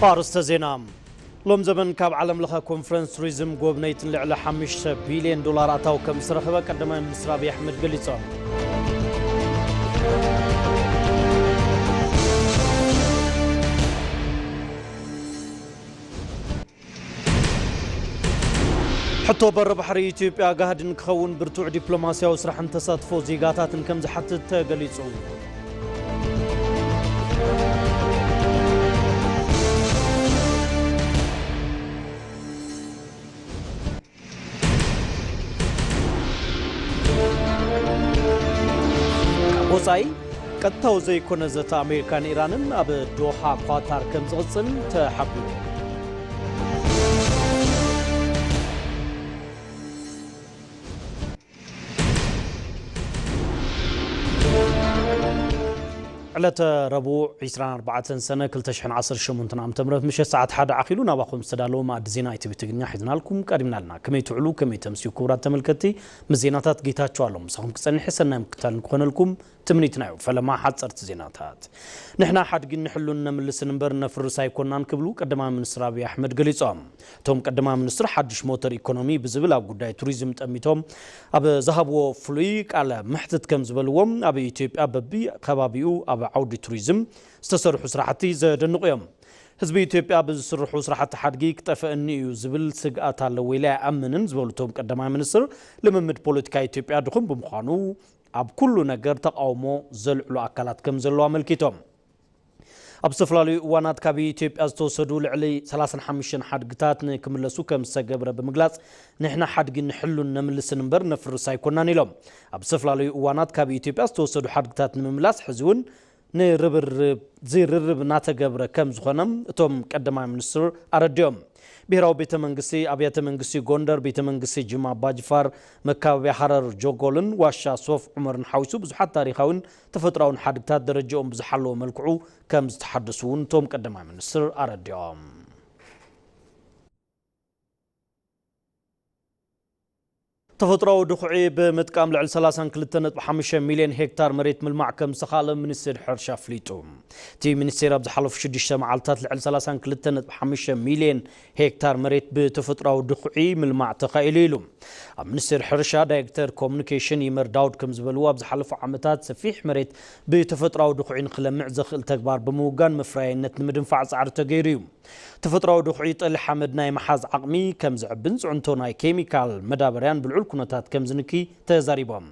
ኣርእስተ ዜና። ሎም ዘበን ካብ ዓለም ለኸ ኮንፈረንስ ቱሪዝም ጎብነይትን ልዕሊ ሓሙሽተ ቢልዮን ዶላር ኣታዊ ከም ዝተረኸበ ቀዳማይ ሚኒስትር ኣብይ ኣሕመድ ገሊጾም። ሕቶ በሪ ባሕሪ ኢትዮጵያ ጋህዲ ንክኸውን ብርቱዕ ዲፕሎማስያዊ ስራሕን ተሳትፎ ዜጋታትን ከም ዝሓትት ተገሊጹ። ወጻኢ ቀጥታዊ ዘይኮነ ዘተ ኣሜሪካን ኢራንን ኣብ ዶሃ ኳታር ከም ዝቕጽል ተሓቢሩ። ዕለተ ረቡዕ ዕስራን ኣርባዕተን ሰነ ክልተ ሽሕን ዓሰርተ ሸሞንተን ዓመተ ምህረት ምሸት ሰዓት ሓደ ዓኺሉ ናባኹም ዝተዳለወ መኣዲ ዜና ኢቲቪ ትግርኛ ሒዝናልኩም ቀሪብና ኣለና። ከመይ ትውዕሉ፣ ከመይ ተምስዩ ክቡራት ተመልከትቲ? ምስ ዜናታት ጌታቸው ኣለሙ ምሳኹም ክጸንሕ ሰናይ ምክታል ንክኾነልኩም ትምኒትና እዩ። ፈለማ ሓጸርቲ ዜናታት። ንሕና ሓድጊ ንሕሉን ነምልስን እምበር ነፍርስ ኣይኮናን ክብሉ ቀዳማይ ሚኒስትር ኣብይ ኣሕመድ ገሊጾም። እቶም ቀዳማይ ሚኒስትር ሓድሽ ሞተር ኢኮኖሚ ብዝብል ኣብ ጉዳይ ቱሪዝም ጠሚቶም ኣብ ዝሃብዎ ፍሉይ ቃለ መሕትት ከም ዝበልዎም ኣብ ኢትዮጵያ በቢ ከባቢኡ ኣብ ዓውዲ ቱሪዝም ዝተሰርሑ ስራሕቲ ዘደንቑ እዮም። ህዝቢ ኢትዮጵያ ብዝስርሑ ስራሕቲ ሓድጊ ክጠፍአኒ እዩ ዝብል ስግኣት ኣለዎ ኢለ ኣይኣምንን ዝበሉ እቶም ቀዳማይ ሚኒስትር ልምምድ ፖለቲካ ኢትዮጵያ ድኹም ብምዃኑ ኣብ ኩሉ ነገር ተቃውሞ ዘልዕሉ ኣካላት ከም ዘለዉ ኣመልኪቶም። ኣብ ዝተፈላለዩ እዋናት ካብ ኢትዮጵያ ዝተወሰዱ ልዕሊ ሰላሳን ሓሙሽተን ሓድግታት ንክምለሱ ከም ዝተገብረ ብምግላጽ፣ ንሕና ሓድጊ ንሕሉን ነምልስን እምበር ነፍርስ ኣይኮናን ኢሎም። ኣብ ዝተፈላለዩ እዋናት ካብ ኢትዮጵያ ዝተወሰዱ ሓድግታት ንምምላስ ሕዚ እውን ንርብርብ ዝርርብ እናተገብረ ከም ዝኾነ እቶም ቀዳማይ ሚኒስትር ኣረዲኦም። ብሄራዊ ቤተ መንግስቲ፣ ኣብያተ መንግስቲ ጎንደር፣ ቤተ መንግስቲ ጅማ ኣባጅፋር፣ መካበቢያ ሃረር ጆጎልን ዋሻ ሶፍ ዑመርን ሓዊሱ ብዙሓት ታሪኻዊን ተፈጥሮኣውን ሓድግታት ደረጃኦም ብዝሓለወ መልክዑ ከም ዝተሓደሱ እውን እቶም ቀዳማይ ሚኒስትር ኣረዲኦም። ተፈጥሮኣዊ ድኹዒ ብምጥቃም ልዕሊ ሰላሳን ክልተ ነጥቢ ሓሙሽተ ሚልዮን ሄክታር መሬት ምልማዕ ከም ዝተኻእለ ሚኒስቴር ሕርሻ ኣፍሊጡ። እቲ ሚኒስቴር ኣብ ዝሓለፉ ሽዱሽተ መዓልታት ልዕሊ ሰላሳን ክልተ ነጥቢ ሓሙሽተ ሚልዮን ሄክታር መሬት ብተፈጥሮኣዊ ድኹዒ ምልማዕ ተኻኢሉ ኢሉ። ኣብ ሚኒስቴር ሕርሻ ዳይሬክተር ኮሙኒኬሽን ይመር ዳውድ ከም ዝበልዎ፣ ኣብ ዝሓለፉ ዓመታት ሰፊሕ መሬት ብተፈጥሮኣዊ ድኹዒ ንክለምዕ ዘኽእል ተግባር ብምውጋን መፍረያይነት ንምድንፋዕ ጻዕሪ ተገይሩ እዩ። ተፈጥሮኣዊ ድኹዒ ጠሊ ሓመድ ናይ ምሓዝ ዓቕሚ ከም ዝዕብን ጽዕንቶ ናይ ኬሚካል መዳበርያን ብልዑል ኩነታት ከም ዝንኪ ተዛሪቦም።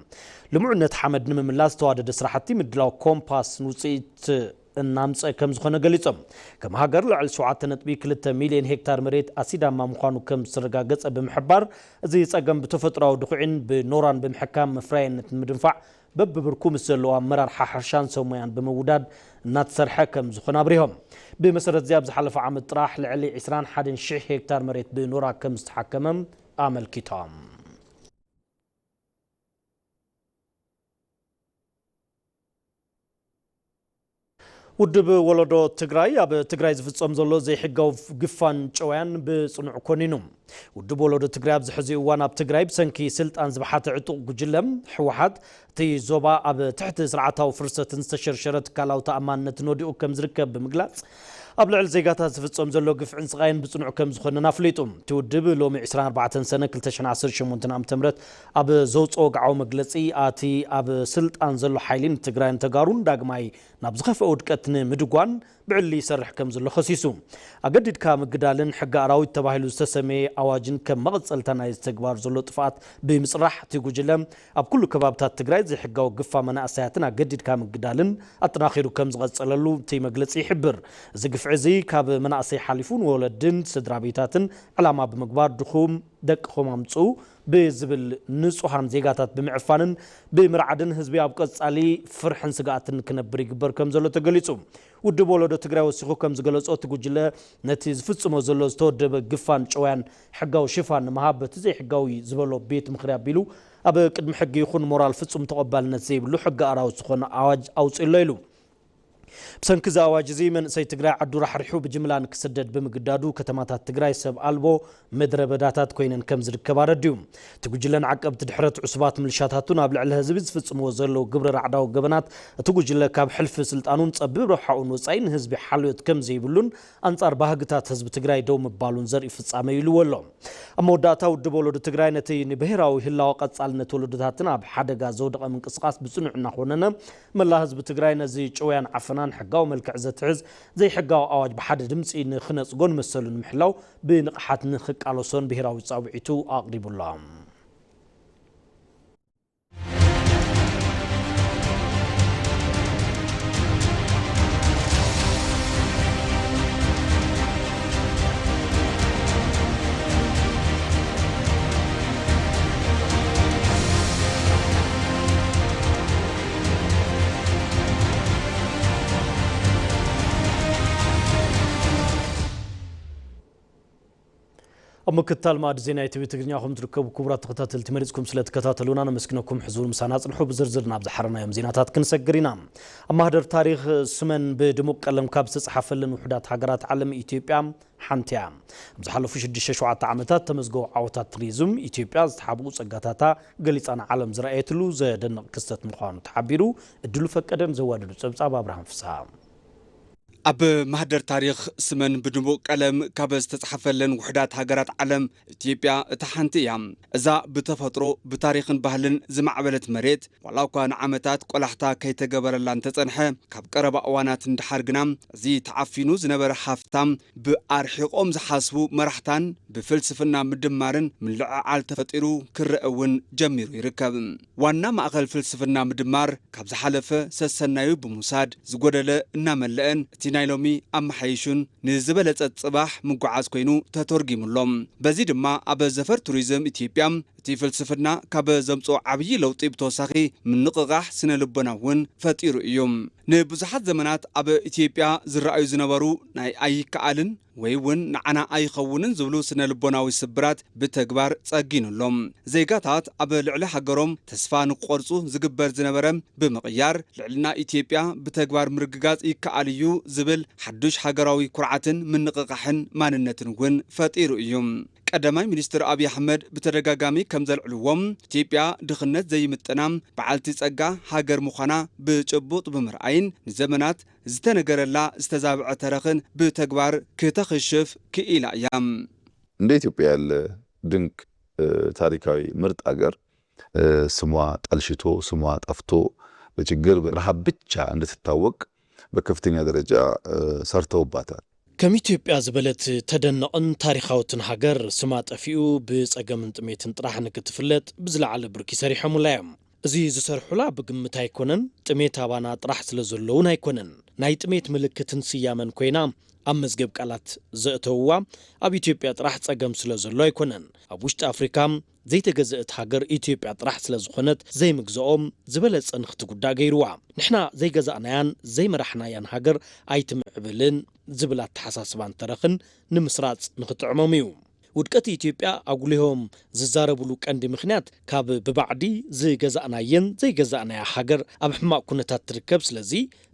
ልሙዕነት ሓመድ ንምምላስ ዝተዋደደ ስራሕቲ ምድላው ኮምፓስት ውፅኢት እናምፀ ከም ዝኾነ ገሊጾም። ከም ሃገር ልዕሊ ሸውዓተ ነጥቢ ክልተ ሚልዮን ሄክታር መሬት ኣሲዳማ ምዃኑ ከም ዝተረጋገጸ ብምሕባር፣ እዚ ጸገም ብተፈጥሮኣዊ ድኹዒን ብኖራን ብምሕካም መፍረያይነት ንምድንፋዕ በብብርኩ ምስ ዘለዎ ኣመራርሓ ሕርሻን ሰብ ሞያን ብምውዳድ እናተሰርሐ ከም ዝኾነ ኣብሪሆም። ብመሰረት እዚ ኣብ ዝሓለፈ ዓመት ጥራሕ ልዕሊ ዕስራን ሓደን ሽሕ ሄክታር መሬት ብኖራ ከም ዝተሓከመ ኣመልኪቶም። ውድብ ወለዶ ትግራይ ኣብ ትግራይ ዝፍጸም ዘሎ ዘይሕጋዊ ግፋን ጨውያን ብጽኑዕ ኮኒኑ። ውድብ ወለዶ ትግራይ ኣብዚ ሕዚ እዋን ኣብ ትግራይ ብሰንኪ ስልጣን ዝበሓተ ዕጡቕ ጉጅለ ህወሓት እቲ ዞባ ኣብ ትሕቲ ስርዓታዊ ፍርሰትን ዝተሸርሸረ ትካላዊ ተኣማንነትን ወዲቑ ከም ዝርከብ ብምግላጽ፣ ኣብ ልዕሊ ዜጋታት ዝፍጸም ዘሎ ግፍዕን ስቓይን ብጽኑዕ ከም ዝኾነን ኣፍሊጡ። እቲ ውድብ ሎሚ ዕስራን ኣርባዕተን ሰነ ክልተ ሽሕን ዓሰርተ ሸሞንተን ዓመተ ምህረት ኣብ ዘውፅኦ ወግዓዊ መግለፂ፣ ኣቲ ኣብ ስልጣን ዘሎ ሓይሊ ንትግራይን ተጋሩን ዳግማይ ናብ ዝኸፍአ ውድቀት ንምድጓን ብዕሊ ይሰርሕ ከም ዘሎ ከሲሱ። ኣገዲድካ ምግዳልን ሕጊ ኣራዊት ተባሂሉ ዝተሰመየ ኣዋጅን ከም መቐፀልታ ናይዚ ተግባር ዘሎ ጥፍኣት ብምፅራሕ፣ እቲ ጉጅለ ኣብ ኩሉ ከባብታት ትግራይ ዘይሕጋዊ ግፋ መናእሰያትን ኣገዲድካ ምግዳልን ኣጠናኺሩ ከም ዝቐፀለሉ እቲ መግለፂ ይሕብር። እዚ ግፍዒ እዚ ካብ መናእሰይ ሓሊፉ ንወለድን ስድራ ቤታትን ዕላማ ብምግባር ድኹም ደቅኹም ኣምፅኡ ብዝብል ንፁሃን ዜጋታት ብምዕፋንን ብምርዓድን ህዝቢ ኣብ ቀፃሊ ፍርሕን ስግኣትን ክነብር ይግበር ከም ዘሎ ተገሊፁ። ውድብ ወለዶ ትግራይ ወሲኹ ከም ዝገለፆ፣ እቲ ጉጅለ ነቲ ዝፍፅሞ ዘሎ ዝተወደበ ግፋን ጨውያን ሕጋዊ ሽፋን ንምሃብ በቲ ዘይሕጋዊ ዝበሎ ቤት ምኽሪ ኣቢሉ ኣብ ቅድሚ ሕጊ ይኹን ሞራል ፍፁም ተቐባልነት ዘይብሉ ሕጊ ኣራዊት ዝኾነ ኣዋጅ ኣውፂኡ ኣሎ ኢሉ። ብሰንኪ እዚ ኣዋጅ እዚ መንእሰይ ትግራይ ዓዱ ራሕሪሑ ብጅምላ ንክስደድ ብምግዳዱ ከተማታት ትግራይ ሰብ ኣልቦ ምድረ በዳታት ኮይነን ከም ዝርከባ ኣረዲኡ። እቲ ጉጅለን ዓቀብቲ ድሕረት ዕሱባት ምልሻታቱን ኣብ ልዕሊ ህዝቢ ዝፍጽምዎ ዘለዉ ግብረ ራዕዳዊ ገበናት እቲ ጉጅለ ካብ ሕልፊ ስልጣኑን ጸቢብ ረብሓኡን ወጻኢ ንህዝቢ ሓልዮት ከም ዘይብሉን ኣንጻር ባህግታት ህዝቢ ትግራይ ደው ምባሉን ዘርኢ ፍጻመ እዩ ኢልዎ ኣሎ። ኣብ መወዳእታ ውድብ ወለዶ ትግራይ ነቲ ንብሄራዊ ህላወ ቀጻልነት ወለዶታትን ኣብ ሓደጋ ዘውደቐ ምንቅስቓስ ብጽኑዕ እናኾነነ፣ መላ ህዝቢ ትግራይ ነዚ ጭውያን ዓፈናን ሕጋዊ መልክዕ ዘትሕዝ ዘይሕጋዊ ኣዋጅ ብሓደ ድምፂ ንኽነጽጎን መሰሉ ንምሕላው ብንቕሓት ንኽቃለሶን ብሄራዊ ጻውዒቱ ኣቕሪቡ ኣሎ። ኣብ ምክትታል ማዕዲ ዜና ኢቲቪ ትግርኛ ከም ትርከቡ ክቡራት ተኸታተልቲ መሪጽኩም ስለ ትከታተሉና ነመስግነኩም። ሕዙር ምሳና ጽንሑ። ብዝርዝር ናብ ዝሓረናዮም ዜናታት ክንሰግር ኢና። ኣብ ማህደር ታሪኽ ስመን ብድሙቕ ቀለም ካብ ዝተጻሓፈለን ውሑዳት ሃገራት ዓለም ኢትዮጵያ ሓንቲ እያ። ኣብ ዝሓለፉ ሽዱሽተ ሸውዓተ ዓመታት ተመዝገቡ ዓወታት ቱሪዝም ኢትዮጵያ ዝተሓብኡ ጸጋታታ ገሊጻ ንዓለም ዝረኣየትሉ ዘደንቕ ክስተት ምዃኑ ተሓቢሩ። እድሉ ፈቀደን ዘዋደዱ ጸብጻብ ኣብርሃም ፍስሃ። ኣብ ማህደር ታሪኽ ስመን ብድሙቕ ቀለም ካብ ዝተጻሕፈለን ውሑዳት ሃገራት ዓለም ኢትዮጵያ እታ ሓንቲ እያ። እዛ ብተፈጥሮ ብታሪኽን ባህልን ዝማዕበለት መሬት ዋላ እኳ ንዓመታት ቆላሕታ ከይተገበረላ እንተጸንሐ ካብ ቀረባ እዋናት ንደሓር ግና እዚ ተዓፊኑ ዝነበረ ሃፍታ ብኣርሒቖም ዝሓስቡ መራሕታን ብፍልስፍና ምድማርን ምልዕዓል ተፈጢሩ ክረአ እውን ጀሚሩ ይርከብ። ዋና ማእኸል ፍልስፍና ምድማር ካብ ዝሓለፈ ሰሰናዩ ብምውሳድ ዝጎደለ እናመለአን እቲ ናይ ሎሚ ኣመሓይሹን ንዝበለጸ ጽባሕ ምጉዓዝ ኮይኑ ተተርጒሙ ኣሎ። በዚ ድማ ኣብ ዘፈር ቱሪዝም ኢትዮጵያ እቲ ፍልስፍና ካብ ዘምጽኦ ዓብዪ ለውጢ ብተወሳኺ ምንቕቓሕ ስነ ልቦና እውን ፈጢሩ እዩ። ንብዙሓት ዘመናት ኣብ ኢትዮጵያ ዝረኣዩ ዝነበሩ ናይ ኣይከኣልን ወይ እውን ንዓና ኣይኸውንን ዝብሉ ስነ ልቦናዊ ስብራት ብተግባር ጸጊኑ ኣሎ። ዜጋታት ኣብ ልዕሊ ሃገሮም ተስፋ ንክቆርጹ ዝግበር ዝነበረ ብምቕያር ልዕልና ኢትዮጵያ ብተግባር ምርግጋጽ ይከኣል እዩ ዝብል ሓዱሽ ሃገራዊ ኩርዓትን ምንቕቓሕን ማንነትን እውን ፈጢሩ እዩ። ቀዳማይ ሚኒስትር ኣብይ ኣሕመድ ብተደጋጋሚ ከም ዘልዕልዎም ኢትዮጵያ ድኽነት ዘይምጥና በዓልቲ ጸጋ ሃገር ምዃና ብጭቡጥ ብምርኣይን ንዘመናት ዝተነገረላ ዝተዛብዐ ተረኽን ብተግባር ክተኽሽፍ ክኢላ እያ። እንደ ኢትዮጵያ ያለ ድንቅ ታሪካዊ ምርጥ አገር ስሟ ጠልሽቶ፣ ስሟ ጠፍቶ፣ በችግር በረሃብ ብቻ እንድትታወቅ በከፍተኛ ደረጃ ሰርተውባታል። ከም ኢትዮጵያ ዝበለት ተደንቕን ታሪኻውትን ሃገር ስማ ጠፊኡ ብጸገምን ጥሜትን ጥራሕ ንክትፍለጥ ብዝለዓለ ብርኪ ሰሪሖምላ እዮም። እዚ ዝሰርሑላ ብግምት ኣይኮነን፣ ጥሜት ኣባና ጥራሕ ስለ ዘሎ እውን ኣይኮነን። ናይ ጥሜት ምልክትን ስያመን ኮይና ኣብ መዝገብ ቃላት ዘእተውዋ ኣብ ኢትዮጵያ ጥራሕ ጸገም ስለ ዘሎ ኣይኮነን። ኣብ ውሽጢ ኣፍሪካ ዘይተገዘእት ሃገር ኢትዮጵያ ጥራሕ ስለ ዝኾነት ዘይምግዝኦም ዝበለጸ ንክትጉዳእ ገይርዋ። ንሕና ዘይገዛእናያን ዘይመራሕናያን ሃገር ኣይትምዕብልን ዝብል ኣተሓሳስባን ተረኽን ንምስራጽ ንክጥዕሞም እዩ። ውድቀት ኢትዮጵያ ኣጉሊሆም ዝዛረብሉ ቀንዲ ምኽንያት ካብ ብባዕዲ ዝገዛእናየን ዘይገዛእናያ ሃገር ኣብ ሕማቕ ኩነታት ትርከብ፣ ስለዚ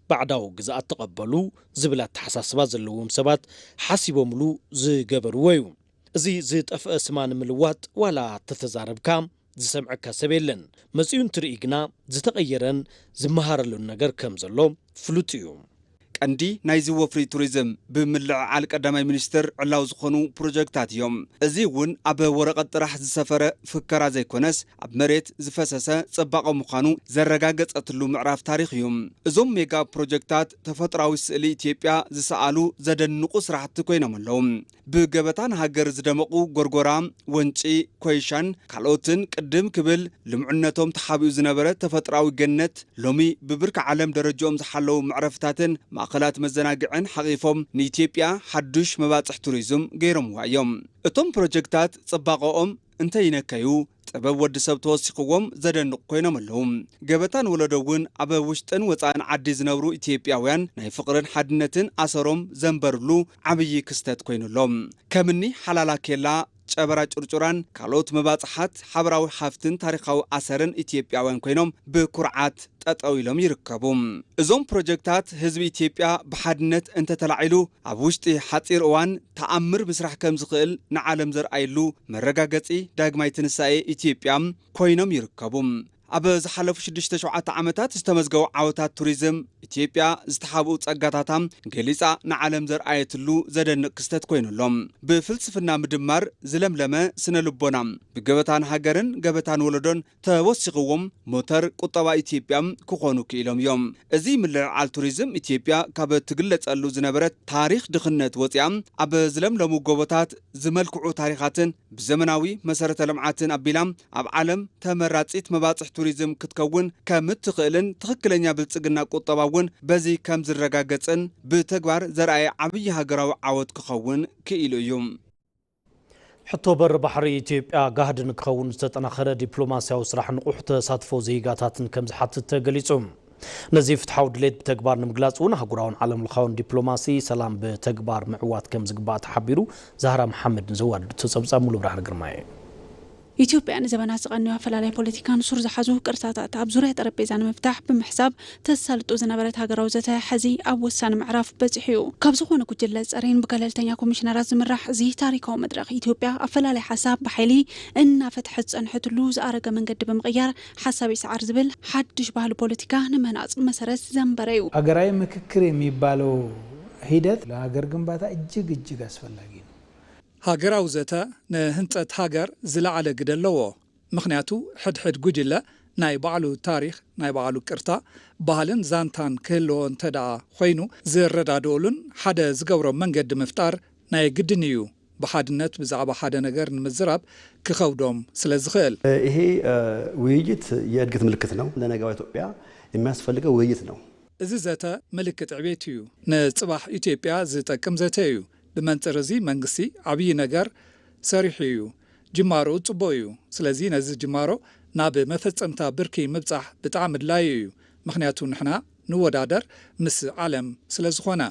ባዕዳዊ ግዝኣት ተቐበሉ ዝብል ኣተሓሳስባ ዘለዎም ሰባት ሓሲቦምሉ ዝገበርዎ እዩ። እዚ ዝጠፍአ ስማ ንምልዋጥ ዋላ ተተዛረብካ ዝሰምዐካ ሰብ የለን። መጺኡ እንትርኢ ግና ዝተቐየረን ዝመሃረሉን ነገር ከም ዘሎ ፍሉጥ እዩ። ቀንዲ ናይዚ ወፍሪ ቱሪዝም ብምልዕዓል ቀዳማይ ሚኒስትር ዕላዊ ዝኾኑ ፕሮጀክታት እዮም። እዚ እውን ኣብ ወረቐት ጥራሕ ዝሰፈረ ፍከራ ዘይኮነስ ኣብ መሬት ዝፈሰሰ ጽባቐ ምዃኑ ዘረጋገጸትሉ ምዕራፍ ታሪኽ እዩ። እዞም ሜጋ ፕሮጀክታት ተፈጥሮኣዊ ስእሊ ኢትዮጵያ ዝሰኣሉ ዘደንቑ ስራሕቲ ኮይኖም ኣለዉ። ብገበታ ንሃገር ዝደመቑ ጎርጎራ፣ ወንጪ፣ ኮይሻን ካልኦትን ቅድም ክብል ልምዕነቶም ተሓቢኡ ዝነበረ ተፈጥሮኣዊ ገነት ሎሚ ብብርኪ ዓለም ደረጃኦም ዝሓለዉ መዕረፍታትን ማእኸላት መዘናግዕን ሓቒፎም ንኢትዮጵያ ሓዱሽ መባፅሕ ቱሪዝም ገይሮምዋ እዮም። እቶም ፕሮጀክታት ፅባቐኦም እንተይነከዩ ጥበብ ወዲ ሰብ ተወሲኽዎም ዘደንቑ ኮይኖም ኣለዉ። ገበታ ንወለዶ እውን ኣብ ውሽጥን ወፃእን ዓዲ ዝነብሩ ኢትዮጵያውያን ናይ ፍቕርን ሓድነትን ኣሰሮም ዘንበርሉ ዓብዪ ክስተት ኮይኑ ኣሎ። ከምኒ ሓላላ ኬላ፣ ጨበራ ጩርጩራን ካልኦት መባጽሓት ሓበራዊ ሃፍትን ታሪኻዊ ኣሰርን ኢትዮጵያውያን ኮይኖም ብኩርዓት ጠጠው ኢሎም ይርከቡ። እዞም ፕሮጀክታት ህዝቢ ኢትዮጵያ ብሓድነት እንተተላዒሉ ኣብ ውሽጢ ሓጺር እዋን ተኣምር ምስራሕ ከም ዝኽእል ንዓለም ዘርኣየሉ መረጋገጺ ዳግማይ ትንሳኤ ኢትዮጵያ ኮይኖም ይርከቡ። ኣብ ዝሓለፉ ሽዱሽተ ሸውዓተ ዓመታት ዝተመዝገቡ ዓወታት ቱሪዝም ኢትዮጵያ ዝተሓብኡ ጸጋታታ ገሊጻ ንዓለም ዘርኣየትሉ ዘደንቕ ክስተት ኮይኑ ኣሎ። ብፍልስፍና ምድማር ዝለምለመ ስነ ልቦና ብገበታን ሃገርን ገበታን ወለዶን ተወሲኽዎም ሞተር ቁጠባ ኢትዮጵያ ክኾኑ ክኢሎም እዮም። እዚ ምልዕዓል ቱሪዝም ኢትዮጵያ ካብ ትግለጸሉ ዝነበረት ታሪኽ ድኽነት ወፂኣ ኣብ ዝለምለሙ ጎቦታት ዝመልክዑ ታሪኻትን ብዘመናዊ መሰረተ ልምዓትን ኣቢላ ኣብ ዓለም ተመራፂት መባፅሕ ቱሪዝም ክትከውን ከም እትኽእልን ትኽክለኛ ብልፅግና ቁጠባ እውን በዚ ከም ዝረጋገፅን ብተግባር ዘርኣየ ዓብዪ ሃገራዊ ዓወት ክኸውን ክኢሉ እዩ። ሕቶ በር ባሕሪ ኢትዮጵያ ጋህዲ ንክኸውን ዝተጠናኸረ ዲፕሎማስያዊ ስራሕ ንቑሕ ተሳትፎ ዜጋታትን ከም ዝሓትት ተገሊጹ። ነዚ ፍትሓዊ ድሌት ብተግባር ንምግላጽ እውን ኣህጉራውን ዓለም ለኻውን ዲፕሎማሲ ሰላም ብተግባር ምዕዋት ከም ዝግባእ ተሓቢሩ። ዛህራ መሓመድ ንዘዋደደቶ ጸብጻብ ሙሉ ብርሃን ግርማይ። ኢትዮጵያ ንዘበናት ዝቐነዩ ኣፈላላይ ፖለቲካን ሱር ዝሓዙ ቅርሳታት ኣብ ዙርያ ጠረጴዛ ንምፍታሕ ብምሕሳብ ተሳልጦ ዝነበረት ሃገራዊ ዘተ ሕዚ ኣብ ወሳኒ ምዕራፍ በጺሑ እዩ። ካብ ዝኾነ ጉጅለ ዝጸረይን ብገለልተኛ ኮሚሽነራት ዝምራሕ እዚ ታሪካዊ መድረኽ ኢትዮጵያ ኣፈላላይ ሓሳብ ብሓይሊ እናፈትሐት ዝጸንሐትሉ ዝኣረገ መንገዲ ብምቕያር ሓሳብ ይስዓር ዝብል ሓድሽ ባህሊ ፖለቲካ ንምህናጽ መሰረት ዘንበረ እዩ። ሀገራዊ ምክክር የሚባለው ሂደት ለሀገር ግንባታ እጅግ እጅግ አስፈላጊ ነው። ሃገራዊ ዘተ ንህንጸት ሃገር ዝለዓለ ግደ ኣለዎ። ምኽንያቱ ሕድሕድ ጉጅለ ናይ ባዕሉ ታሪኽ፣ ናይ ባዕሉ ቅርታ፣ ባህልን ዛንታን ክህልዎ እንተ ደኣ ኾይኑ ዝረዳድኡሉን ሓደ ዝገብሮም መንገዲ ምፍጣር ናይ ግድን እዩ። ብሓድነት ብዛዕባ ሓደ ነገር ንምዝራብ ክኸብዶም ስለ ዝኽእል። ይሄ ውይይት የእድገት ምልክት ነው። ለነገዋ ኢትዮጵያ የሚያስፈልገው ውይይት ነው። እዚ ዘተ ምልክት ዕቤት እዩ። ንጽባሕ ኢትዮጵያ ዝጠቅም ዘተ እዩ። ብመንጽር እዚ መንግስቲ ዓብዪ ነገር ሰሪሑ እዩ። ጅማሮኡ ጽቡቕ እዩ። ስለዚ ነዚ ጅማሮ ናብ መፈጸምታ ብርኪ ምብጻሕ ብጣዕሚ ኣድላዪ እዩ። ምኽንያቱ ንሕና ንወዳደር ምስ ዓለም ስለ ዝኾነ።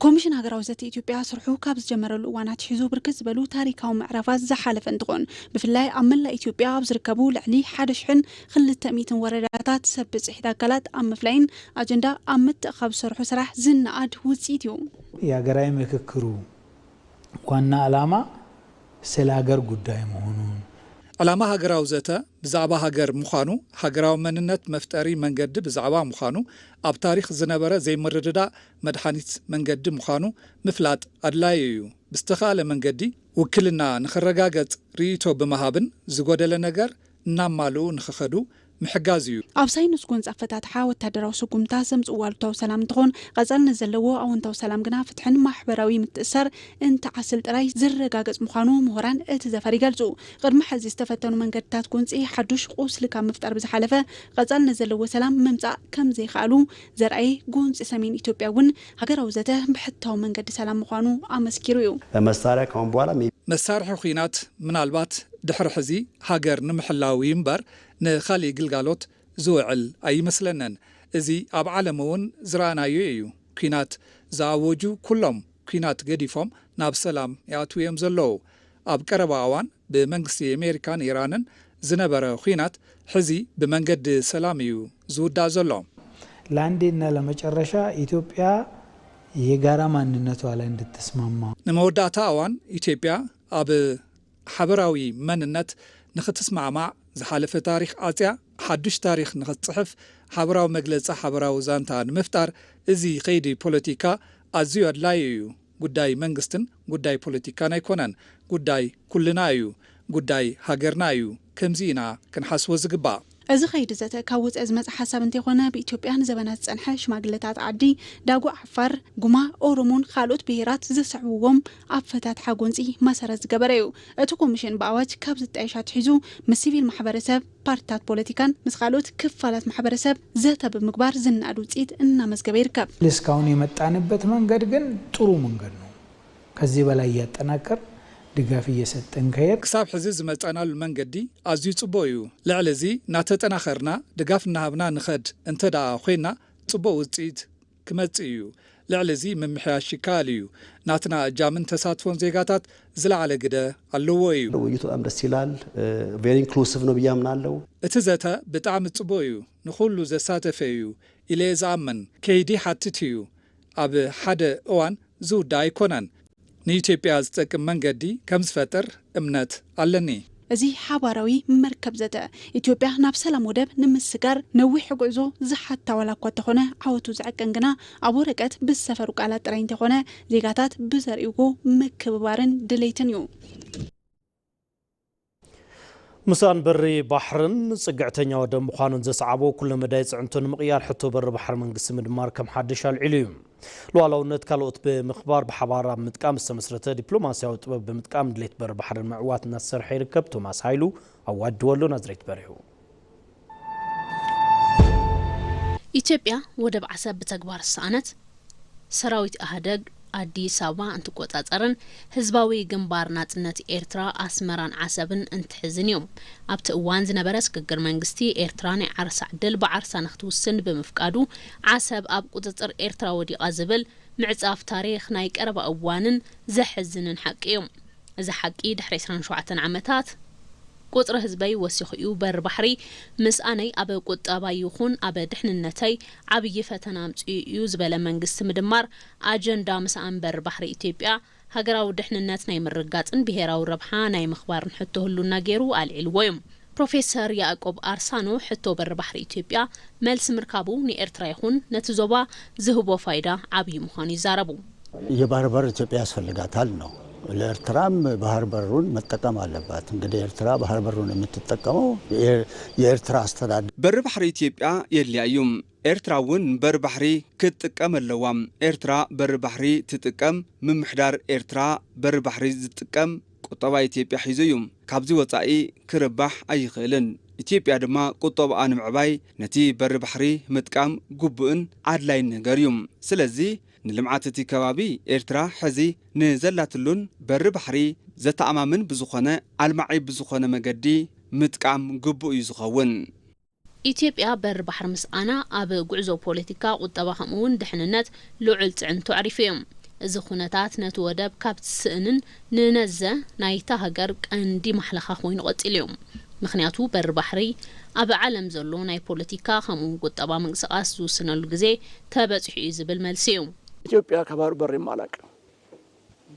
ኮሚሽን ሃገራዊ ዘተ ኢትዮጵያ ስርሑ ካብ ዝጀመረሉ እዋን ኣትሒዙ ብርክት ዝበሉ ታሪካዊ ምዕራፋት ዝሓለፈ እንትኾን ብፍላይ ኣብ መላእ ኢትዮጵያ ኣብ ዝርከቡ ልዕሊ ሓደ ሽሕን ክልተ ሚእትን ወረዳታት ሰብ ብፅሒት ኣካላት ኣብ ምፍላይን ኣጀንዳ ኣብ ምትእኻብ ዝሰርሑ ስራሕ ዝነኣድ ውፅኢት እዩ። የሀገራዊ ምክክሩ ዋና ዓላማ ስለ ሀገር ጉዳይ መሆኑን፣ ዕላማ ሃገራዊ ዘተ ብዛዕባ ሃገር ምዃኑ፣ ሃገራዊ መንነት መፍጠሪ መንገዲ ብዛዕባ ምዃኑ፣ ኣብ ታሪኽ ዝነበረ ዘይምርድዳእ መድሓኒት መንገዲ ምዃኑ ምፍላጥ ኣድላዪ እዩ። ብዝተኻእለ መንገዲ ውክልና ንኽረጋገጽ ርእይቶ ብምሃብን ዝጎደለ ነገር እናማልኡ ንኽኸዱ ምሕጋዝ እዩ። ኣብ ሳይንስ ጎንፂ ኣፈታትሓ ወታደራዊ ስጉምታት ዘምፅእዎ ኣሉታዊ ሰላም እንትኾን፣ ቐፃልነት ዘለዎ ኣወንታዊ ሰላም ግና ፍትሕን ማሕበራዊ ምትእስሳር እንትዓስል ጥራይ ዝረጋገፅ ምዃኑ ምሁራን እቲ ዘፈር ይገልፁ። ቕድሚ ሕዚ ዝተፈተኑ መንገድታት ጎንፂ ሓዱሽ ቑስሊ ካብ ምፍጣር ብዝሓለፈ ቐፃልነት ዘለዎ ሰላም ምምፃእ ከምዘይኸኣሉ ዘርኣየ ጎንፂ ሰሜን ኢትዮጵያ እውን ሃገራዊ ዘተ ብሕታዊ መንገዲ ሰላም ምዃኑ ኣመስኪሩ እዩ። መሳርያ ካሁን በኋላ ሜ- መሳርሒ ኲናት ምናልባት ድሕሪ ሕዚ ሃገር ንምሕላው እዩ እምበር ንኻሊእ ግልጋሎት ዝውዕል ኣይመስለንን። እዚ ኣብ ዓለም እውን ዝረኣናዮ እዩ። ኲናት ዝኣወጁ ኩሎም ኲናት ገዲፎም ናብ ሰላም ይኣትዉ እዮም ዘለዉ። ኣብ ቀረባ እዋን ብመንግስቲ ኣሜሪካን ኢራንን ዝነበረ ኲናት ሕዚ ብመንገዲ ሰላም እዩ ዝውዳእ ዘሎ። ለአንዴና ለመጨረሻ ኢትዮጵያ የጋራ ማንነቷ ላይ እንድትስማማ። ንመወዳእታ እዋን ኢትዮጵያ ኣብ ሓበራዊ መንነት ንኽትስማዕማዕ ዝሓለፈ ታሪኽ ዓጽያ ሓዱሽ ታሪኽ ንኽትጽሕፍ ሓበራዊ መግለጺ ሓበራዊ ዛንታ ንምፍጣር እዚ ኸይዲ ፖለቲካ ኣዝዩ ኣድላዩ እዩ። ጉዳይ መንግስትን ጉዳይ ፖለቲካን ኣይኮነን። ጉዳይ ኩልና እዩ። ጉዳይ ሃገርና እዩ። ከምዚ ኢና ክንሓስቦ ዝግባእ። እዚ ኸይዲ ዘተ ካብ ወፃኢ ዝመፀ ሓሳብ እንተይኾነ ብኢትዮጵያ ንዘበናት ዝፀንሐ ሽማግለታት ዓዲ፣ ዳጉ ዓፋር፣ ጉማ፣ ኦሮሞን ካልኦት ብሄራት ዘስዕብዎም ኣፈታትሓ ጎንፂ መሰረት ዝገበረ እዩ። እቲ ኮሚሽን ብኣዋጅ ካብ ዝጣየሽ ኣትሒዙ ምስ ሲቪል ማሕበረሰብ፣ ፓርትታት ፖለቲካን ምስ ካልኦት ክፋላት ማሕበረሰብ ዘተ ብምግባር ዝነኣድ ውፅኢት እናመዝገበ ይርከብ። እስካሁን የመጣንበት መንገድ ግን ጥሩ መንገድ ነው። ከዚህ በላይ እያጠናከር ድጋፍ እየሰጠን ከሄድ። ክሳብ ሕዚ ዝመፃናሉ መንገዲ ኣዝዩ ፅቡቕ እዩ። ልዕሊ እዚ እናተጠናኸርና ድጋፍ እናሃብና ንኸድ እንተ ደኣ ኮይና ፅቡቕ ውፅኢት ክመጽእ እዩ። ልዕሊ እዚ ምምሕያሽ ይከኣል እዩ። ናትና እጃምን ተሳትፎን ዜጋታት ዝለዓለ ግደ ኣለዎ እዩ። ውይይቱ በጣም ደስ ይላል። ቬሪ ኢንክሉሲቭ ነው ብዬ አምናለሁ። እቲ ዘተ ብጣዕሚ ጽቡቕ እዩ፣ ንኹሉ ዘሳተፈ እዩ ኢለ እየ ዝኣምን። ከይዲ ሓትት እዩ፣ ኣብ ሓደ እዋን ዝውዳእ ኣይኮነን። ንኢትዮጵያ ዝጠቅም መንገዲ ከም ዝፈጥር እምነት ኣለኒ። እዚ ሓባራዊ መርከብ ዘተ ኢትዮጵያ ናብ ሰላም ወደብ ንምስጋር ነዊሕ ጉዕዞ ዝሓታ ዋላ እኳ እንተኾነ ዓወቱ ዝዕቀን ግና ኣብ ወረቀት ብዝሰፈሩ ቃላት ጥራይ እንተኾነ ዜጋታት ብዘርእይዎ ምክብባርን ድሌትን እዩ። ምሳን በሪ ባሕርን ጽግዕተኛ ወደብ ምዃኑን ዘሰዓቦ ኩለ መዳይ ጽዕንቶ ንምቕያር ሕቶ በሪ ባሕሪ መንግስቲ ምድማር ከም ሓድሽ ኣልዒሉ እዩ። ሉዓላውነት ካልኦት ብምኽባር ብሓባር ኣብ ምጥቃም ዝተመስረተ ዲፕሎማስያዊ ጥበብ ብምጥቃም ድሌት በሪ ባሕሪ ንምዕዋት እናተሰርሐ ይርከብ። ቶማስ ሃይሉ ኣዋድወሉ ናዝሬት በሪሁ። ኢትዮጵያ ወደብ ዓሰብ ብተግባር ዝሰኣነት ሰራዊት ኢህኣደግ ኣዲስ ኣበባ እንትቆጻጸርን ህዝባዊ ግንባር ናጽነት ኤርትራ ኣስመራን ዓሰብን እንትሕዝን እዩ። ኣብቲ እዋን ዝነበረ ስግግር መንግስቲ ኤርትራ ናይ ዓርሳ ዕድል ብዓርሳ ንክትውስን ብምፍቃዱ ዓሰብ ኣብ ቁጽጽር ኤርትራ ወዲቓ ዝብል ምዕጻፍ ታሪኽ ናይ ቀረባ እዋንን ዘሕዝንን ሓቂ እዩ። እዚ ሓቂ ድሕሪ ዕስራን ሸውዓተን ዓመታት ቁጽሪ ህዝበይ ወሲኹ እዩ በሪ ባሕሪ ምስኣነይ ኣብ ቁጠባይ ይኹን ኣብ ድሕንነተይ ዓብዪ ፈተና ኣምጺኡ እዩ ዝበለ መንግስቲ ምድማር ኣጀንዳ ምስኣን በሪ ባሕሪ ኢትዮጵያ ሃገራዊ ድሕንነት ናይ ምርግጋጽን ብሄራዊ ረብሓ ናይ ምኽባርን ሕቶ ህልውና ገይሩ ኣልዒልዎ እዩ። ፕሮፌሰር ያዕቆብ ኣርሳኖ ሕቶ በሪ ባሕሪ ኢትዮጵያ መልሲ ምርካቡ ንኤርትራ ይኹን ነቲ ዞባ ዝህቦ ፋይዳ ዓብዪ ምዃኑ ይዛረቡ። የባህር በር ኢትዮጵያ ያስፈልጋታል ነው። ለኤርትራም ባህር በሩን መጠቀም አለባት። እንግዲህ ኤርትራ ባህር በሩን የምትጠቀመው የኤርትራ አስተዳደር በሪ ባሕሪ ኢትዮጵያ የድልያ እዩ። ኤርትራ እውን በሪ ባሕሪ ክትጥቀም ኣለዋ። ኤርትራ በሪ ባሕሪ ትጥቀም። ምምሕዳር ኤርትራ በሪ ባሕሪ ዝጥቀም ቁጠባ ኢትዮጵያ ሒዙ እዩ። ካብዚ ወጻኢ ክርባሕ ኣይኽእልን። ኢትዮጵያ ድማ ቁጠባኣ ንምዕባይ ነቲ በሪ ባሕሪ ምጥቃም ግቡእን ኣድላይን ነገር እዩ። ስለዚ ንልምዓት እቲ ከባቢ ኤርትራ ሕዚ ንዘላትሉን በሪ ባሕሪ ዘተኣማምን ብዝኾነ ኣልማዒ ብዝኾነ መገዲ ምጥቃም ግቡእ እዩ ዝኸውን። ኢትዮጵያ በሪ ባሕሪ ምስኣና ኣብ ጉዕዞ ፖለቲካ፣ ቁጠባ ከምኡውን ድሕንነት ልዑል ፅዕንቶ ኣዕሪፉ እዩ። እዚ ኩነታት ነቲ ወደብ ካብ ትስእንን ንነዘ ናይታ ሃገር ቀንዲ ማሕለኻ ኮይኑ ቀፂሉ እዩ። ምኽንያቱ በሪ ባሕሪ ኣብ ዓለም ዘሎ ናይ ፖለቲካ ከምኡውን ቁጠባ ምንቅስቃስ ዝውስነሉ ግዜ ተበፂሑ እዩ ዝብል መልሲ እዩ። ኢትዮጵያ ከባህር በር የማላቅ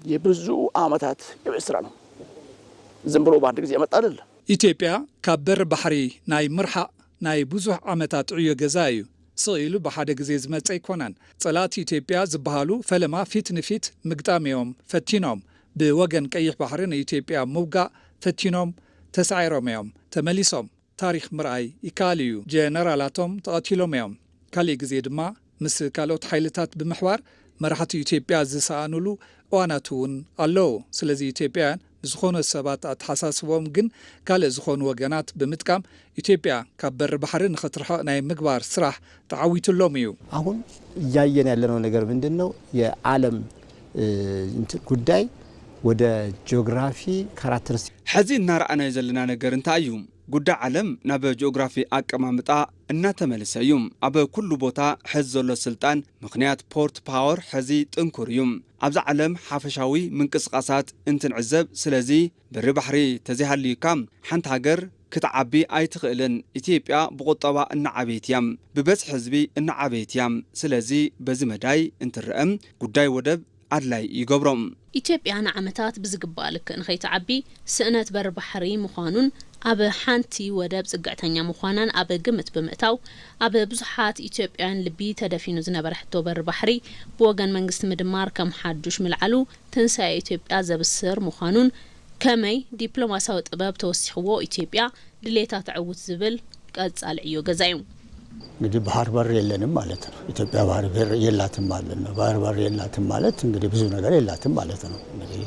የብዙ ዓመታት የቤት ስራ ነው። ዝም ብሎ በአንድ ጊዜ የመጣ አይደለም። ኢትዮጵያ ካብ በሪ ባሕሪ ናይ ምርሓቕ ናይ ብዙሕ ዓመታት ዕዮ ገዛ እዩ። ስቕ ኢሉ ብሓደ ግዜ ዝመጽእ ኣይኮነን። ጸላእቲ ኢትዮጵያ ዝበሃሉ ፈለማ ፊት ንፊት ምግጣም እዮም ፈቲኖም። ብወገን ቀይሕ ባሕሪ ንኢትዮጵያ ምውጋእ ፈቲኖም ተሳዒሮም እዮም ተመሊሶም። ታሪኽ ምርኣይ ይከኣል እዩ። ጀነራላቶም ተቐቲሎም እዮም። ካሊእ ግዜ ድማ ምስ ካልኦት ሓይልታት ብምሕባር መራሕቲ ኢትዮጵያ ዝሰኣኑሉ እዋናት እውን ኣለዉ። ስለዚ ኢትዮጵያውያን ንዝኾኑ ሰባት ኣተሓሳስቦም ግን ካልእ ዝኾኑ ወገናት ብምጥቃም ኢትዮጵያ ካብ በሪ ባሕሪ ንኽትርሕቕ ናይ ምግባር ስራሕ ተዓዊቱሎም እዩ። አሁን እያየን ያለነው ነገር ምንድን ነው? የዓለም ጉዳይ ወደ ጂኦግራፊ ካራክተሪስቲክ ሕዚ እናረኣናዮ ዘለና ነገር እንታይ እዩ? ጉዳይ ዓለም ናብ ጂኦግራፊ ኣቀማምጣ እናተመልሰ እዩ። ኣብ ኩሉ ቦታ ሕዚ ዘሎ ስልጣን ምኽንያት ፖርት ፓወር ሕዚ ጥንኩር እዩ። ኣብዚ ዓለም ሓፈሻዊ ምንቅስቃሳት እንትንዕዘብ፣ ስለዚ በሪ ባሕሪ ተዘይሃልዩካ ሓንቲ ሃገር ክትዓቢ ኣይትኽእልን። ኢትዮጵያ ብቁጠባ እናዓበየት እያ፣ ብበዝሒ ህዝቢ እናዓበየት እያ። ስለዚ በዚ መዳይ እንትረአ ጉዳይ ወደብ ኣድላይ ይገብሮ። ኢትዮጵያ ንዓመታት ብዝግባእ ልክእ ንኸይትዓቢ ስእነት በሪ ባሕሪ ምዃኑን ኣብ ሓንቲ ወደብ ጽግዕተኛ ምዃናን ኣብ ግምት ብምእታው ኣብ ብዙሓት ኢትዮጵያውያን ልቢ ተደፊኑ ዝነበረ ሕቶ በሪ ባሕሪ ብወገን መንግስቲ ምድማር ከም ሓዱሽ ምልዓሉ ትንሳኤ ኢትዮጵያ ዘብስር ምዃኑን ከመይ ዲፕሎማሲያዊ ጥበብ ተወሲኽዎ ኢትዮጵያ ድሌታ ተዕውት ዝብል ቀጻሊ ዕዮ ገዛ እዩ። እንግዲህ ባህር በር የለንም ማለት ነው። ኢትዮጵያ ባህር በር የላትም ማለት ነው። ባህር በር የላትም ማለት እንግዲህ ብዙ ነገር የላትም ማለት ነው። እንግዲህ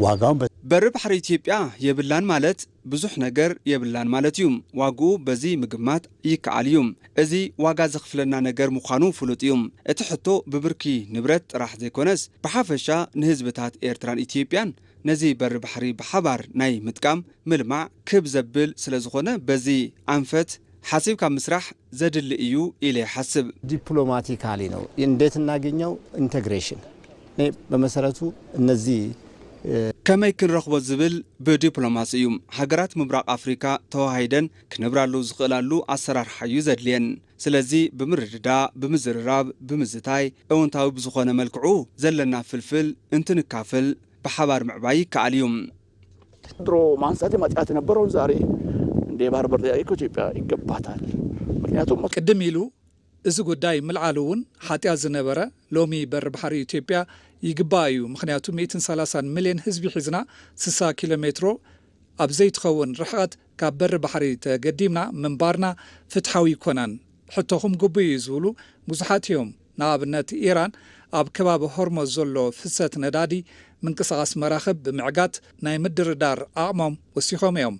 ዋጋውን በ- በሪ ባሕሪ ኢትዮጵያ የብላን ማለት ብዙሕ ነገር የብላን ማለት እዩ። ዋግኡ በዚ ምግማት ይከኣል እዩ። እዚ ዋጋ ዘኽፍለና ነገር ምዃኑ ፍሉጥ እዩ። እቲ ሕቶ ብብርኪ ንብረት ጥራሕ ዘይኮነስ ብሓፈሻ ንህዝብታት ኤርትራን ኢትዮጵያን ነዚ በሪ ባሕሪ ብሓባር ናይ ምጥቃም ምልማዕ ክብ ዘብል ስለዝኾነ በዚ ኣንፈት ሓሲብካ ምስራሕ ዘድሊ እዩ ኢለ ይሓስብ። ዲፕሎማቲካሊ ነው እንዴት እናገኘው ኢንቴግሬሽን። እኔ በመሰረቱ እነዚህ ከመይ ክንረኽቦ ዝብል ብዲፕሎማሲ እዩ። ሃገራት ምብራቕ ኣፍሪካ ተዋሃሂደን ክነብራሉ ዝኽእላሉ ኣሰራርሓ እዩ ዘድልየን። ስለዚ ብምርድዳ፣ ብምዝርራብ፣ ብምዝታይ እውንታዊ ብዝኾነ መልክዑ ዘለና ፍልፍል እንትንካፍል ብሓባር ምዕባይ ይከኣል እዩ። ድሮ ማንሳት ማጥያት የነበረውን ዛሬ እንደ የባህር በር ጥያቄ ከኢትዮጵያ ይገባታል። ምክንያቱም ቅድም ኢሉ እዚ ጉዳይ ምልዓሉ እውን ሓጢኣት ዝነበረ ሎሚ በር ባሕሪ ኢትዮጵያ ይግባእ እዩ። ምክንያቱ ሚእትን ሰላሳን ሚልዮን ህዝቢ ሒዝና ስሳ ኪሎ ሜትሮ ኣብ ዘይትኸውን ርሕቐት ካብ በሪ ባሕሪ ተገዲምና ምንባርና ፍትሓዊ ኣይኮነን። ሕቶኹም ግቡእ እዩ ዝብሉ ብዙሓት እዮም። ንኣብነት ኢራን ኣብ ከባቢ ሆርሞዝ ዘሎ ፍሰት ነዳዲ ምንቅስቓስ መራኽብ ብምዕጋት ናይ ምድርዳር ዓቕሞም ወሲኾም እዮም።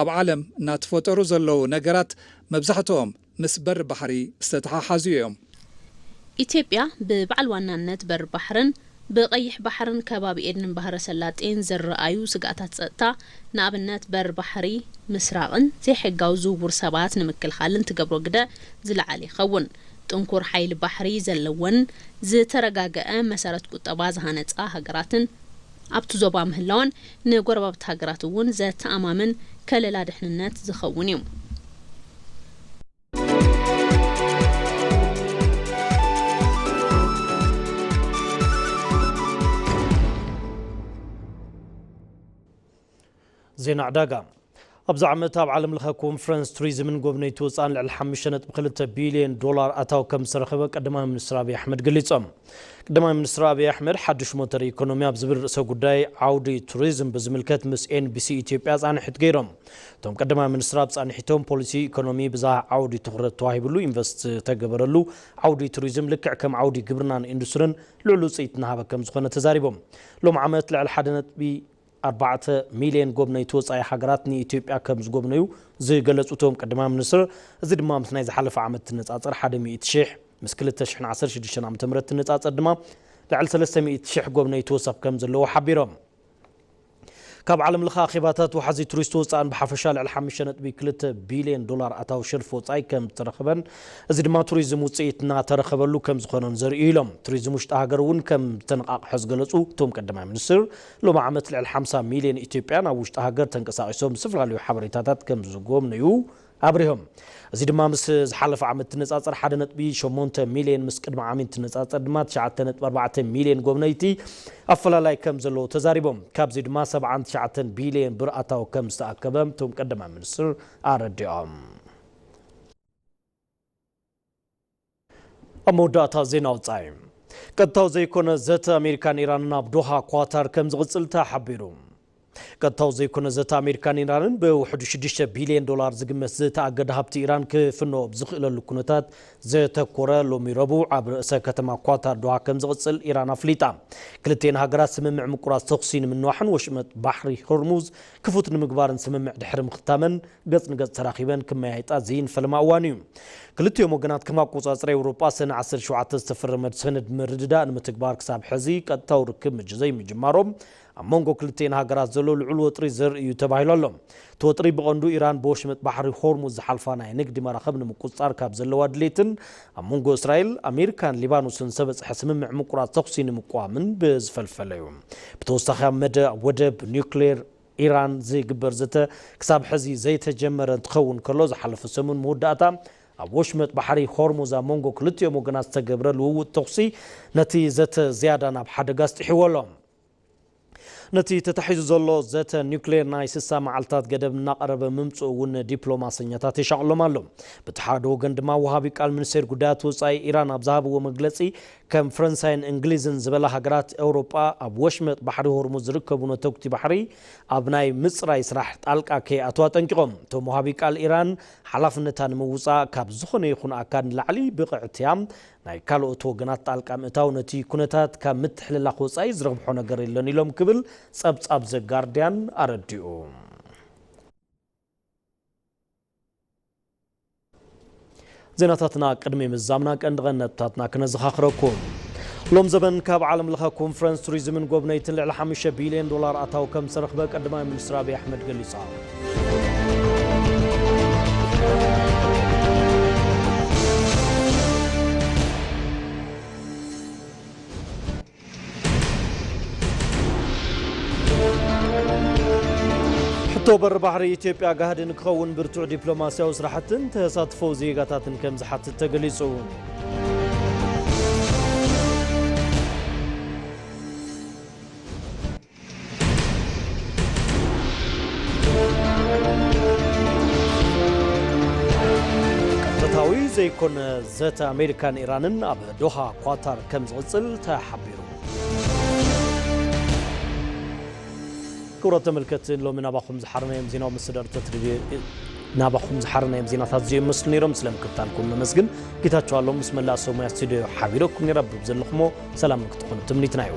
ኣብ ዓለም እናተፈጠሩ ዘለዉ ነገራት መብዛሕትኦም ምስ በሪ ባሕሪ ዝተተሓሓዙ እዮም። ኢትዮጵያ ብበዓል ዋናነት በር ባሕርን ብቐይሕ ባሕርን ከባቢ ኤድንን ባህረ ሰላጤን ዝረኣዩ ስግኣታት ጸጥታ፣ ንኣብነት በር ባሕሪ ምስራቕን ዘይሕጋዊ ዝውውር ሰባት ንምክልኻልን ትገብሮ ግደ ዝለዓለ ይኸውን። ጥንኩር ሓይሊ ባሕሪ ዘለወን ዝተረጋገአ መሰረት ቁጠባ ዝሃነጻ ሃገራትን ኣብቲ ዞባ ምህላወን ንጎረባብቲ ሃገራት እውን ዘተኣማምን ከለላ ድሕንነት ዝኸውን እዩ። ዜና ዕዳጋ። ኣብዚ ዓመት ኣብ ዓለም ለኸ ኮንፈረንስ ቱሪዝምን ጎብነይቲ ወፃእን ልዕሊ ሓሙሽተ ነጥቢ ክልተ ቢልዮን ዶላር ኣታዊ ከም ዝተረኸበ ቀዳማይ ሚኒስትር ኣብይ ኣሕመድ ገሊፆም። ቀዳማይ ሚኒስትር ኣብይ ኣሕመድ ሓዱሽ ሞተር ኢኮኖሚ ኣብ ዝብል ርእሰ ጉዳይ ዓውዲ ቱሪዝም ብዝምልከት ምስ ኤንቢሲ ኢትዮጵያ ፃንሒት ገይሮም። እቶም ቀዳማይ ሚኒስትር ኣብ ፃንሒቶም ፖሊሲ ኢኮኖሚ ብዝሃ ዓውዲ ትኹረት ተዋሂብሉ ኢንቨስት ዝተገበረሉ ዓውዲ ቱሪዝም ልክዕ ከም ዓውዲ ግብርናን ኢንዱስትሪን ልዑል ውፅኢት እናሃበ ከም ዝኾነ ተዛሪቦም። ሎም ዓመት ልዕሊ ሓደ ነጥቢ ኣርባዕተ ሚልዮን ጎብነይቲ ወፃኢ ሃገራት ንኢትዮጵያ ከም ዝጎብነዩ ዝገለፁ እቶም ቀዳማይ ሚኒስትር፣ እዚ ድማ ምስ ናይ ዝሓለፈ ዓመት ትነፃፀር ሓደ ሚእቲ ሺሕ፣ ምስ ክልተ ሽሕን ዓሰርተ ሽዱሽተን ዓመተ ምህረት ትነፃፀር ድማ ልዕሊ ሰለስተ ሚእቲ ሺሕ ጎብነይቲ ወሰኽ ከም ዘለዎ ሓቢሮም። ካብ ዓለም ለኸ ኣኼባታት ወሓዚ ቱሪስት ወፃእን ብሓፈሻ ልዕሊ ሓሙሽተ ነጥቢ ክልተ ቢልዮን ዶላር ኣታዊ ሸርፊ ወፃኢ ከም ዝተረኸበን እዚ ድማ ቱሪዝም ውፅኢት እናተረኸበሉ ከም ዝኾነን ዘርእዩ ኢሎም። ቱሪዝም ውሽጢ ሃገር እውን ከም ዝተነቓቕሐ ዝገለፁ እቶም ቀዳማይ ሚኒስትር፣ ሎም ዓመት ልዕሊ ሓምሳ ሚልዮን ኢትዮጵያን ኣብ ውሽጢ ሃገር ተንቀሳቒሶም ዝተፈላለዩ ሓበሬታታት ከም ዝጎብነዩ ኣብሪሆም። እዚ ድማ ምስ ዝሓለፈ ዓመት ትነፃፀር ሓደ ነጥቢ ሸሞንተ ሚልዮን፣ ምስ ቅድሚ ዓሚ እንትነፃፀር ድማ ትሽዓተ ነጥቢ ኣርባዕተ ሚልዮን ጎብነይቲ ኣፈላላይ ከም ዘለዎ ተዛሪቦም። ካብዚ ድማ ሰብዓን ትሽዓተን ቢልዮን ብር ኣታዊ ከም ዝተኣከበ እቶም ቀዳማይ ሚኒስትር ኣረዲኦም። ኣብ መወዳእታ ዜና ወፃኢ። ቀጥታዊ ዘይኮነ ዘተ ኣሜሪካን ኢራንን ኣብ ዶሃ ኳታር ከም ዝቕፅል ተሓቢሩ። ቀጥታዊ ዘይኮነ ዘተ ኣሜሪካን ኢራንን ብውሕዱ ሽዱሽተ ቢልዮን ዶላር ዝግመት ዝተኣገደ ሃብቲ ኢራን ክፍኖ ኣብ ዝኽእለሉ ኩነታት ዘተኮረ ሎሚ ረቡዕ ኣብ ርእሰ ከተማ ኳታር ዶሃ ከም ዝቕፅል ኢራን ኣፍሊጣ። ክልቴን ሃገራት ስምምዕ ምቁራፅ ተኹሲ ንምንዋሕን ወሽመጥ ባሕሪ ሆርሙዝ ክፉት ንምግባርን ስምምዕ ድሕሪ ምኽታመን ገጽ ንገጽ ተራኺበን ክመያየጣ ዝይን ፈለማ እዋን እዩ። ክልቲኦም ወገናት ከም ኣቆጻጽራ ኤውሮጳ ሰነ ዓሰርተ ሸውዓተ ዝተፈረመ ሰነድ ምርድዳእ ንምትግባር ክሳብ ሕዚ ቀጥታዊ ርክብ ምጅ ዘይምጅማሮም ኣብ መንጎ ክልቲኤን ሃገራት ዘሎ ልዑል ወጥሪ ዘርኢ እዩ ተባሂሉ ኣሎ። እቲ ወጥሪ ብቐንዱ ኢራን ብወሽመጥ ባሕሪ ሆርሙዝ ዝሓልፋ ናይ ንግዲ መራኽብ ንምቁጽጻር ካብ ዘለዋ ድሌትን ኣብ መንጎ እስራኤል፣ ኣሜሪካን ሊባኖስን ዝተበጽሐ ስምምዕ ምቁራጽ ተኹሲ ንምቅዋምን ብዝፈልፈለ እዩ። ብተወሳኺ ኣብ መደ ወደብ ኒውክሌር ኢራን ዝግበር ዘተ ክሳብ ሕዚ ዘይተጀመረ እንትኸውን ከሎ፣ ዝሓለፈ ሰሙን መወዳእታ ኣብ ወሽመጥ ባሕሪ ሆርሙዝ ኣብ መንጎ ክልቲኦም ወገናት ዝተገብረ ልውውጥ ተኹሲ ነቲ ዘተ ዝያዳ ናብ ሓደጋ ኣስጢሕዎ ኣሎ። ነቲ ተታሒዙ ዘሎ ዘተ ኒውክሌር ናይ ስሳ መዓልታት ገደብ እናቐረበ ምምፅኡ እውን ዲፕሎማሰኛታት የሻቕሎም ኣሎ። በቲ ሓደ ወገን ድማ ወሃቢ ቃል ሚኒስቴር ጉዳያት ወፃኢ ኢራን ኣብ ዝሃብዎ መግለፂ፣ ከም ፈረንሳይን እንግሊዝን ዝበላ ሃገራት ኤውሮጳ ኣብ ወሽመጥ ባሕሪ ሆርሙዝ ዝርከቡ ነተጉቲ ባሕሪ ኣብ ናይ ምፅራይ ስራሕ ጣልቃ ከይኣትዋ ኣጠንቂቖም። እቶም ወሃቢ ቃል ኢራን ሓላፍነታ ንምውፃእ ካብ ዝኾነ ይኹን ኣካል ንላዕሊ ብቕዕቲ እያ። ናይ ካልኦት ወገናት ጣልቃ ምእታው ነቲ ኩነታት ካብ ምትሕልላኽ ወፃኢ ዝረብሖ ነገር የለን ኢሎም ክብል ጸብጻብ ዘጋርዲያን ኣረዲኡ። ዜናታትና ቅድሚ ምዛምና ቀንዲ ቀንዲ ነጥብታትና ክነዘኻኽረኩም። ሎም ዘበን ካብ ዓለም ለኸ ኮንፈረንስ ቱሪዝምን ጎብነይትን ልዕሊ ሓሙሽተ ቢልዮን ዶላር ኣታዊ ከም ዝተረኽበ ቀዳማይ ሚኒስትር ኣብይ ኣሕመድ ገሊጹ። ቶበር ባሕሪ ኢትዮጵያ ጋህዲ ንክኸውን ብርቱዕ ዲፕሎማስያዊ ስራሕትን ተሳትፎ ዜጋታትን ከም ዝሓትት ተገሊጹ። ቀጥታዊ ዘይኮነ ዘተ ኣሜሪካን ኢራንን ኣብ ዶሃ ኳታር ከም ዝቕጽል ተሓቢሩ። ክቡራት ተመልከትቲ፣ ሎሚ ናባኹም ዝሓረናዮም ዜናዊ መሰዳድታት ሬድዮ፣ ናባኹም ዝሓረናዮም ዜናታት እዚኦም ይመስሉ ነይሮም። ስለ ምክትታልኩም ነመስግን። ጌታቸው ኣለሙ ምስ መላእ ሰብ ሙያ ስቱዲዮ ሓቢረኩም ነይረ። ብብ ዘለኹሞ ሰላም ክትኾኑ ትምኒትና እዩ።